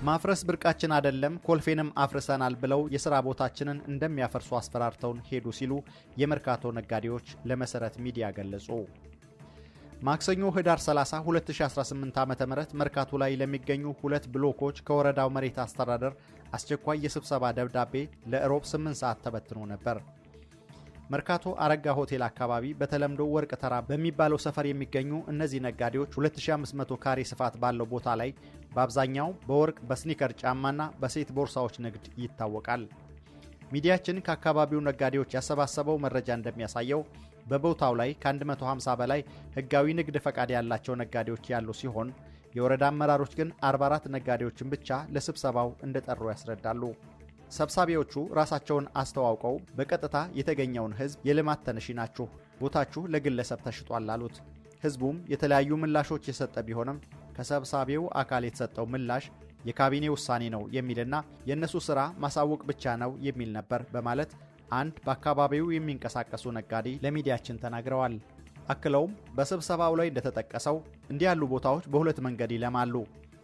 ማፍረስ ብርቃችን አይደለም፣ ኮልፌንም አፍርሰናል ብለው የሥራ ቦታችንን እንደሚያፈርሱ አስፈራርተውን ሄዱ ሲሉ የመርካቶ ነጋዴዎች ለመሰረት ሚዲያ ገለጹ። ማክሰኞ ህዳር 30 2018 ዓ.ም መርካቶ ላይ ለሚገኙ ሁለት ብሎኮች ከወረዳው መሬት አስተዳደር አስቸኳይ የስብሰባ ደብዳቤ ለእሮብ 8 ሰዓት ተበትኖ ነበር። መርካቶ አረጋ ሆቴል አካባቢ በተለምዶ ወርቅ ተራ በሚባለው ሰፈር የሚገኙ እነዚህ ነጋዴዎች 2500 ካሬ ስፋት ባለው ቦታ ላይ በአብዛኛው በወርቅ፣ በስኒከር ጫማና በሴት ቦርሳዎች ንግድ ይታወቃል። ሚዲያችን ከአካባቢው ነጋዴዎች ያሰባሰበው መረጃ እንደሚያሳየው በቦታው ላይ ከ150 በላይ ህጋዊ ንግድ ፈቃድ ያላቸው ነጋዴዎች ያሉ ሲሆን የወረዳ አመራሮች ግን 44 ነጋዴዎችን ብቻ ለስብሰባው እንደጠሩ ያስረዳሉ። ሰብሳቢዎቹ ራሳቸውን አስተዋውቀው በቀጥታ የተገኘውን ህዝብ የልማት ተነሺ ናችሁ፣ ቦታችሁ ለግለሰብ ተሽጧል አሉት። ህዝቡም የተለያዩ ምላሾች የሰጠ ቢሆንም ከሰብሳቢው አካል የተሰጠው ምላሽ የካቢኔ ውሳኔ ነው የሚልና የእነሱ ስራ ማሳወቅ ብቻ ነው የሚል ነበር በማለት አንድ በአካባቢው የሚንቀሳቀሱ ነጋዴ ለሚዲያችን ተናግረዋል። አክለውም በስብሰባው ላይ እንደተጠቀሰው እንዲህ ያሉ ቦታዎች በሁለት መንገድ ይለማሉ።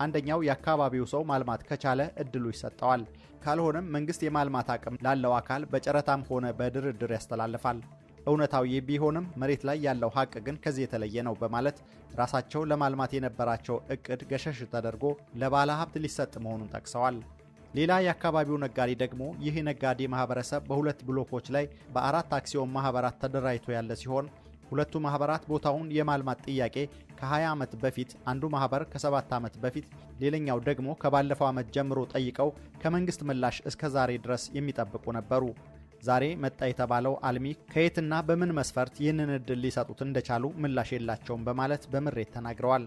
አንደኛው የአካባቢው ሰው ማልማት ከቻለ እድሉ ይሰጠዋል። ካልሆነም መንግስት የማልማት አቅም ላለው አካል በጨረታም ሆነ በድርድር ያስተላልፋል። እውነታው ይህ ቢሆንም መሬት ላይ ያለው ሀቅ ግን ከዚህ የተለየ ነው በማለት ራሳቸው ለማልማት የነበራቸው እቅድ ገሸሽ ተደርጎ ለባለ ሀብት ሊሰጥ መሆኑን ጠቅሰዋል። ሌላ የአካባቢው ነጋዴ ደግሞ ይህ ነጋዴ ማህበረሰብ በሁለት ብሎኮች ላይ በአራት አክሲዮን ማህበራት ተደራጅቶ ያለ ሲሆን ሁለቱ ማህበራት ቦታውን የማልማት ጥያቄ ከ20 ዓመት በፊት አንዱ ማህበር ከ7 ዓመት በፊት ሌላኛው ደግሞ ከባለፈው ዓመት ጀምሮ ጠይቀው ከመንግስት ምላሽ እስከ ዛሬ ድረስ የሚጠብቁ ነበሩ። ዛሬ መጣ የተባለው አልሚ ከየትና በምን መስፈርት ይህንን እድል ሊሰጡት እንደቻሉ ምላሽ የላቸውም በማለት በምሬት ተናግረዋል።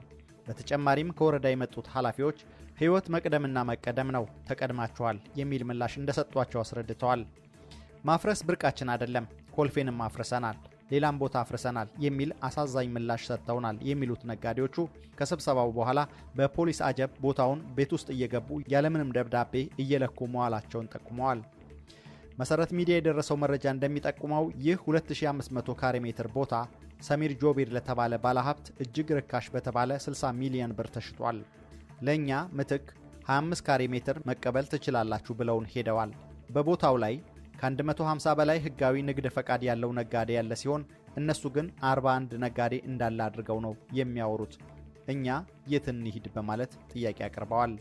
በተጨማሪም ከወረዳ የመጡት ኃላፊዎች ህይወት መቅደምና መቀደም ነው፣ ተቀድማችኋል የሚል ምላሽ እንደሰጧቸው አስረድተዋል። ማፍረስ ብርቃችን አይደለም፣ ኮልፌንም አፍርሰናል፣ ሌላም ቦታ አፍርሰናል የሚል አሳዛኝ ምላሽ ሰጥተውናል የሚሉት ነጋዴዎቹ ከስብሰባው በኋላ በፖሊስ አጀብ ቦታውን ቤት ውስጥ እየገቡ ያለምንም ደብዳቤ እየለኩ መዋላቸውን ጠቁመዋል። መሰረት ሚዲያ የደረሰው መረጃ እንደሚጠቁመው ይህ 2500 ካሬ ሜትር ቦታ ሰሚር ጆቢር ለተባለ ባለሀብት እጅግ ርካሽ በተባለ 60 ሚሊዮን ብር ተሽጧል። ለእኛ ምትክ 25 ካሬ ሜትር መቀበል ትችላላችሁ ብለውን ሄደዋል። በቦታው ላይ ከ150 በላይ ህጋዊ ንግድ ፈቃድ ያለው ነጋዴ ያለ ሲሆን እነሱ ግን 41 ነጋዴ እንዳለ አድርገው ነው የሚያወሩት። እኛ የት እንሂድ በማለት ጥያቄ አቅርበዋል።